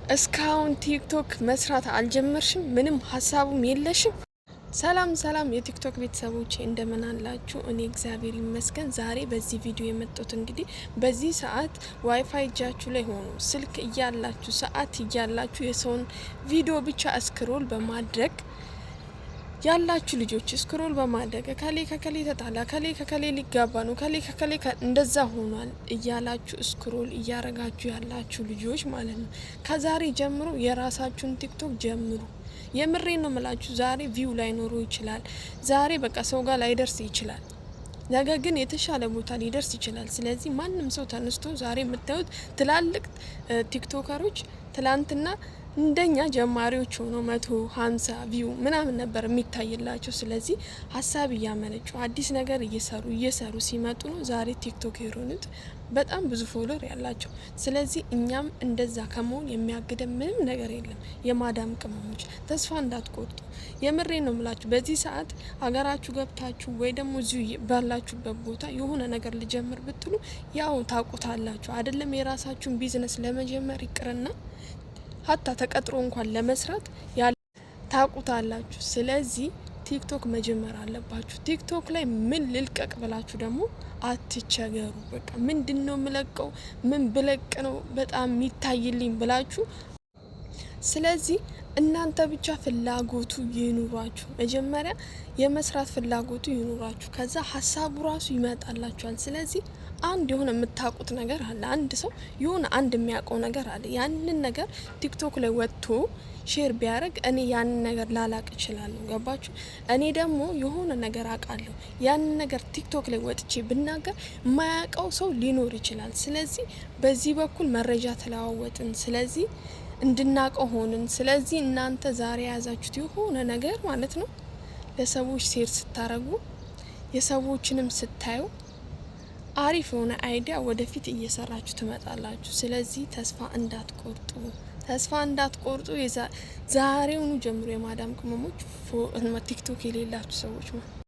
እስካሁን ቲክቶክ መስራት አልጀመርሽም? ምንም ሀሳቡም የለሽም? ሰላም ሰላም የቲክቶክ ቤተሰቦች፣ እንደምን አላችሁ? እኔ እግዚአብሔር ይመስገን። ዛሬ በዚህ ቪዲዮ የመጣሁት እንግዲህ በዚህ ሰዓት ዋይፋይ እጃችሁ ላይ ሆኖ፣ ስልክ እያላችሁ፣ ሰዓት እያላችሁ፣ የሰውን ቪዲዮ ብቻ scroll በማድረግ ያላችሁ ልጆች፣ scroll በማድረግ እከሌ ከከሌ ተጣላ፣ እከሌ ከከሌ ሊጋባ ነው፣ እከሌ ከከሌ እንደዛ ሆኗል እያላችሁ scroll እያረጋችሁ ያላችሁ ልጆች ማለት ነው። ከዛሬ ጀምሮ የራሳችሁን ቲክቶክ ጀምሩ። የምሬ ነው ምላችሁ። ዛሬ view ላይኖረው ይችላል። ዛሬ በቃ ሰው ጋር ላይደርስ ይችላል። ነገ ግን የተሻለ ቦታ ሊደርስ ይችላል። ስለዚህ ማንም ሰው ተነስቶ ዛሬ የምታዩት ትላልቅ ቲክቶከሮች ትላንትና እንደኛ ጀማሪዎች ሆኖ 150 view ምናምን ነበር የሚታይላቸው። ስለዚህ ሀሳብ እያመነጩ፣ አዲስ ነገር እየሰሩ እየሰሩ ሲመጡ ነው ዛሬ ቲክቶክ የሆኑት፣ በጣም ብዙ follower ያላቸው። ስለዚህ እኛም እንደዛ ከመሆን የሚያግደን ምንም ነገር የለም። የማዳም ቅመሞች፣ ተስፋ እንዳትቆርጡ። የምሬ ነው ምላችሁ። በዚህ ሰዓት ሀገራችሁ ገብታችሁ ወይ ደግሞ እዚሁ ባላችሁበት ቦታ የሆነ ነገር ልጀምር ብትሉ ያው ታውቁታላችሁ አይደለም? የራሳችሁን ቢዝነስ ለመጀመር ይቅርና ሀታ ተቀጥሮ እንኳን ለመስራት ታውቁታላችሁ። ስለዚህ ቲክቶክ መጀመር አለባችሁ። ቲክቶክ ላይ ምን ልልቀቅ ብላችሁ ደግሞ አትቸገሩ። በቃ ምንድን ነው የምለቀው፣ ምን ብለቅ ነው በጣም የሚታይልኝ ብላችሁ፣ ስለዚህ እናንተ ብቻ ፍላጎቱ ይኑራችሁ። መጀመሪያ የመስራት ፍላጎቱ ይኑራችሁ። ከዛ ሀሳቡ ራሱ ይመጣላችኋል። ስለዚህ አንድ የሆነ የምታውቁት ነገር አለ። አንድ ሰው የሆነ አንድ የሚያውቀው ነገር አለ። ያንን ነገር ቲክቶክ ላይ ወጥቶ share ቢያደርግ እኔ ያንን ነገር ላላቅ እችላለሁ። ገባችሁ? እኔ ደግሞ የሆነ ነገር አውቃለሁ። ያንን ነገር ቲክቶክ ላይ ወጥቼ ብናገር የማያውቀው ሰው ሊኖር ይችላል። ስለዚህ በዚህ በኩል መረጃ ተለዋወጥን። ስለዚህ እንድናቀው ሆንን። ስለዚህ እናንተ ዛሬ የያዛችሁት የሆነ ነገር ማለት ነው ለሰዎች share ስታረጉ፣ የሰዎችንም ስታዩ አሪፍ የሆነ idea ወደፊት እየሰራችሁ ትመጣላችሁ። ስለዚህ ተስፋ እንዳትቆርጡ፣ ተስፋ እንዳትቆርጡ። ዛሬውኑ ጀምሮ የማዳም ቅመሞች፣ ቲክቶክ የሌላችሁ ሰዎች ማለት